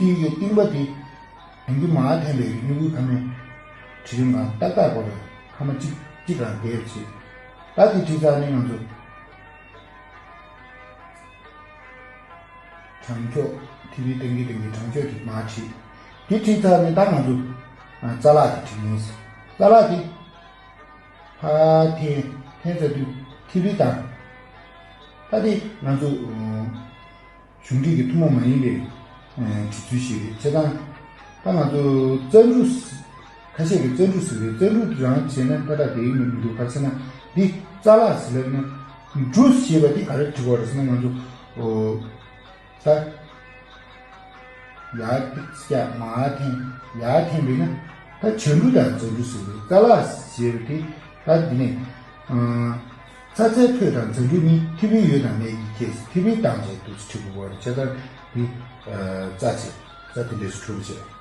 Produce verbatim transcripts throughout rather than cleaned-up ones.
དེའི་གི་རྟིང་པ་དེ་དེང་གི་མར་འཐེན་པའི་སྨྱུ་གུའི་ཁ་མའི་གྲི་རིང་གང་ཏག་ཏག་པོ་རེད། ཁ་མ་གཅིག་གཅིག་གང་བསྡད་བྱས། ད་དེ་བྲིས་ཚར་ནས་ང་ཚོ་དྲང་ཕྱོགས་ཐིག་ལེ་སྟེང་གི་སྟེང་གི་དྲང་ཕྱོགས་དེ་མར་བྲིས། དེ་བྲིས་ཚར་ནས་ད་ང་ཚོ་རྩ་ལག་དེ་བྲིས་ཡིན། རྩ་ལག་དེ་ཕར་འཐེན་འཐེན་ཚར་དུས་ཐིག་ལེ་དང་། ད་དེ་ང་ཚོ་གཞུང་འབྲེལ་གྱི་ཐུན་མོང་མ་ཡིན་པའི་བྲིས་ཚུལ་ཞིག་རེད། བྱས་ཙང་ད་ང་ཚོ་རྩ་འབྲུ་ཟེར། ཁ་ཤས་ཀྱིས་རྩ་འབྲུ་ཟེར་བས་རྩ་འབྲུ་རང་བྱས་ན་ཏག་ཏག་བསྡད་ཀྱི་མི་འདུག་ག་རེ་ཟེར་ན་འདི་རྩ་ལག་ཟེར་ལབ་ན་འབྲུ་ཞེས་པ་འདི་ག་རེ་བྲི་དགོས་རེད་ཟེར་ན་ང་ཚོ་ད་ཡར་ཏིག་ཙམ་མར་འཐེན་ཡར་འཐེན་པས་ན་ད་བྱ་འབྲུ་དང་རྩ་འབྲུ་ཟེར་བས་རྩ་ལག་ཞེས་པ་དེ་ད་འདི་ནས། ཚ་ཚའི་ཕུད་དང་རྩ་འབྲུ་གཉིས་ཐིག་ལེ་ཡོད་དང་མེད་ཀྱི་ཁྱད་ཐིག་ལེ་དང་བཅས་འདུག་སེ་བྲི་དགོས་པ་རེད། བྱས་ཙང་འདི་རྩ་བྱས་རྩ་དེ་འདྲས་སུ་གྲུབ་བྱས།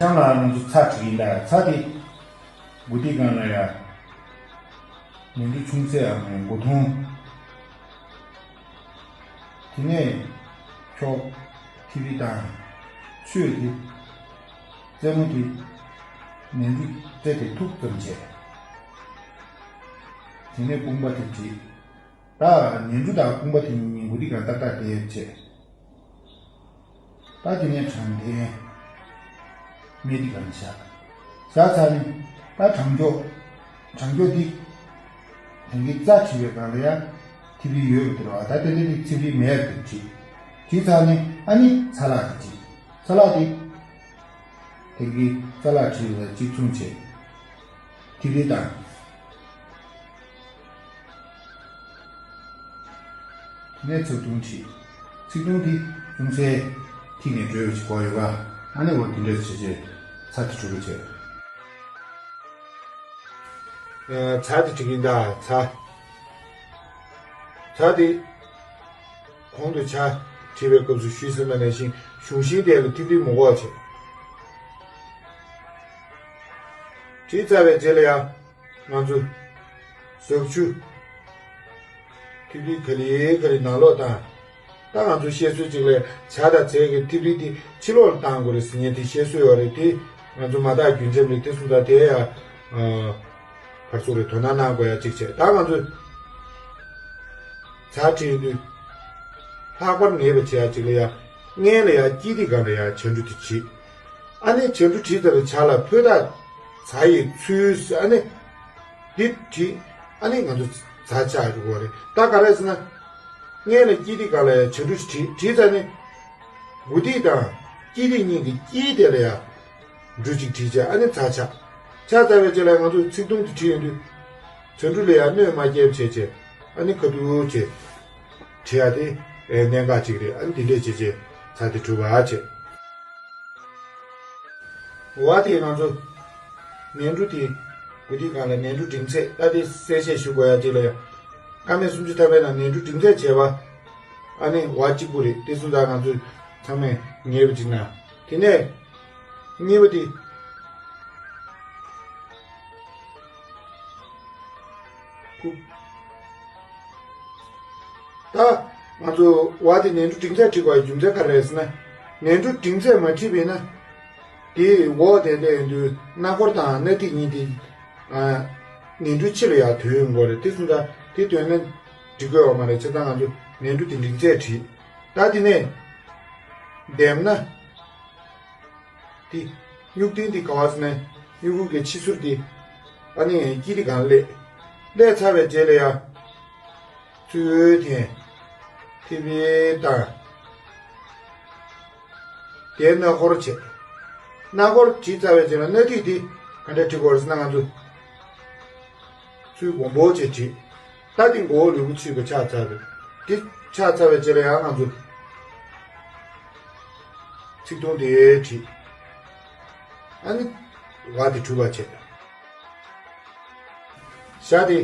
ཚང་ལ་ང་ཚོ་ཚ་བྲིས་ཡིན་ད་ཚ་དེ་མགོ་ཐིག་སྒང་ལ་ཡ་ནས་འབྲུ་ཆུང་ཚད་ཨ་མགོ་ཐུང་། དེ་ནས་ཁྱོག་ཐིག་ལེ་དང་ཆོས་དེ་རྩེ་མོ་དེ་ནས་འབྲུ་རྩེ་དེ་ཐུག་ཙམ་བྱས། དེ་ནས་དཔུང་པ་དེ་བྲིས། ད་ནས་འབྲུ་དང་དཔུང་པ་དེ་གཉིས་མགོ་ཐིག་སྒང་ཏག་ཏག་བསྡད་བྱས། ད་དེ་ནས་དྲང་འཐེན། སྨད་ཐིག་སྒང་བཞག་བཞག་ཚར་ནས་ད་དྲང་ཕྱོགས། དྲང་ཕྱོགས་འདི་དེང་གི་རྩ་བྲིས་པའི་སྒང་ལ་ཡང་ཐིག་ལེ་ཡོད་པ་དེ་རེད་བ། ད་དེ་འདྲ་ནི་ཐིག་ལེ་མེད་པ་དེ་བྲིས། བྲིས་ཚར་ནས་ཨ་ནི་ཚ་ལག་དེ་བྲིས། ཚ་ལག་དེ་དེང་གི་རྩ་ལག་བྲིས་པ་དང་གཅིག་མཚུངས་བྱས། ཐིག་ལེ་དང་། དེ་ནས་ཚིགས་ཐུང་བྲིས། ཚིགས་ཐུང་དེ་ཅུང་ཟད་ཐིག་ནས་བྲོས་པ་ཞིག་གོ་ཡོད་པ། ཨ་ནི་འོ་དེ་འདྲས་བྱས་རྗེས་ཚ་དེ་གྲུབ་པ་བྱས། ཚ་དེ་བྲིས་ཀྱིན་ད་ཚ། ཚ་དེ་གོང་དུ་ཆ་བྲིས་པའི་སྐབས་སུ་ཞུས་ཟིན་པ་ནང་བཞིན་གཞུང་ཤིང་དེ་ལ་ཐིག་ལེ་མི་འགོག་བྱས། བྲིས་ཚར་བའི་རྗེས་ལ་ཡང་། ང་ཚོ་ཟབ་ཆུ་ཐིག་ལེ་ག་ལེ་ག་ལེ་ནང་ལོགས་དང་། ད་ང་ཚོ་བཤད་སྲོལ་གཅིག་ལ་བྱ་དང་ཚལ་གྱི་ཐིག་ལེ་དེ་ཕྱི་ལོགས་ལ་བཏང་དགོས་རེད་ཟེར་མཁན་དེ་བཤད་སྲོལ་ཡོད་རེད། དེ་ང་ཚོ་མ་དག་རྒྱུན་འབྱམས་རེད། དེ་སོང་ཙང་དེ་ཡང་ཕར་ཚུར་རེ་དོ་སྣང་གནང་དགོས་ཡ་གཅིག་བྱས། ད་ང་ཚོས་བྱ་བྲིས་དུས་ལྷག་པར་ངེས་པ་བྱེད་ཡ་གཅིག་ལ་ཡ་སྔན་ལ་ཡ་དཀྱིལ་ཐིག་སྒང་ལ་ཡ་བྱ་འབྲུ་དེ་བྲིས། ཨ་ནི་བྱ་འབྲུ་བྲིས་ཚར་བའི་བྱ་ལ་ཕོ་རྟགས་ཛ་ཡི་ཚུལ་ཟེར། ཨ་ནི་འདི་བྲིས། ཨ་ནི་ང་ཚོ་ཛ་ཆགས་འགྲོ་གི་རེད། ད་ག་རེ་ཟེར་ན། སྔན་ལ་དཀྱིལ་ཐིག་སྒང་ལ་བྱ་འབྲུ་བྲིས། བྲིས་ཚར་ནས་མགོ་ཐིག་དང་དཀྱིལ་ཐིག་གཉིས་ཀྱི་དཀྱིལ་དེ་ལ་ཡང་འབྲུ་གཅིག་བྲིས་བྱས། ཨ་ནི་ཛ་ཆགས། ཆགས་ཚར་བའི་རྗེས་ལ་ང་ཚོ་ཚིགས་ཐུང་དེ་བྲིས་ཡོང་དུས། བྱ་འབྲུ་ལ་ཡང་གནོད་མ་སྐྱེལ་བྱས་བྱས། ཨ་ནི་ཁ་ཐུག་བྱས། བྲིས་ཡ་དེ་གནད་འགག་ཅིག་རེད། ཨ་ནི་དེ་འདྲས་བྱས་བྱས་ཛ་དེ་གྲུབ་པ་བྱས། འོ་དེ་ང་ཚོ་ནས་འབྲུ་དེ་མགོ་ཐིག་སྒང་ལ་ནས་འབྲུ་འབྲིང་ཚད། ད་དེ་གསལ་བཤད་ཞུ་དགོས་ཡ་ཅིག་ལ་ཡ། ཀ་མད་སུམ་ཅུ་ཐ་མའི་ནང་ནས་འབྲུ་འབྲིང་ཚད་བྱས་པ། ཨ་ནི་འོ་གཅིག་པུ་རེད། དེ་སོང་ཙང་ང་ཚོས་ཚང་མས་ངེས་པ་ཅིག་གནང་། དེ་ནས་གཉིས་པ་དེ། ད་ང་ཚོ་འོ་དེ་ནས་འབྲུ་འབྲིང་ཚད་བྲིས་དགོས་པའི་རྒྱུ་མཚན་ག་རེ་རེད་ཟེར་ན། ནས་འབྲུ་འབྲིང་ཚད་མ་བྲིས་པས་ན། དེའི་འོ་དེ་འདྲ་ཡིན་དུས་སྣ་སྒོར་དང་སྣ་ཐིག་གཉིས་དེ། ནས་འབྲུ་ཕྱི་ལ་ཡར་ཐོན་ཡོང་གི་རེད། དེ་སོང་ཙང་དེ་ཐོན་ན་འགྲིག་གི་ཡོད་མ་རེད། བྱས་ཙང་ང་ཚོ་ནས་འབྲུ་དེ་འབྲིང་ཚད་བྲིས། ད་དེ་ནས་འདེམས་ན། དེ་སྨྱུག་རྟེན་དེ་ག་བ་ཟེར་ན་སྨྱུ་གུ་གི་ཕྱི་ཟུར་དེ། ཨ་ནི་དཀྱིལ་ཐིག་སྒང་སླེབས། སླེབས་ཚར་བའི་རྗེས་ལ་ཡ། ཚུར་འཐེན། ཐིག་པ་བཏང་། དེའི་སྣ་སྒོར་བྱས། སྣ་སྒོར་བྲིས་ཚར་བའི་རྗེས་ལ་སྣ་ཐིག་དེ་ག་འདྲ་བྲི་དགོས་རེད་ཟེར་ན་ང་ཚོ། ཚུར་སྦོམ་པོ་བྱས་བྲིས། ད་དེ་མགོ་བོ་ལུས་པོ་ཚུད་པ་ཆགས་ཚར་རེད། དེ་ཆགས་ཚར་བའི་རྗེས་ལ་ཡང་ང་ཚོ་ཚིག་ཐུང་དེ་བྲིས། ཨ་ནི་འོ་དེ་གྲུབ་པ་བྱས། ཞག་དེ་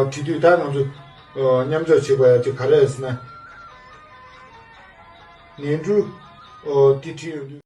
བྲིས་དུས་ད་ང་ཚོ་མཉམ་འཇོག་བྱེད་དགོས་ཡ་ཅིག་ག་རེ་རེད་ཟེར་ན། ནས་འབྲུ་དེ་བྲིས་ཡོང་དུས།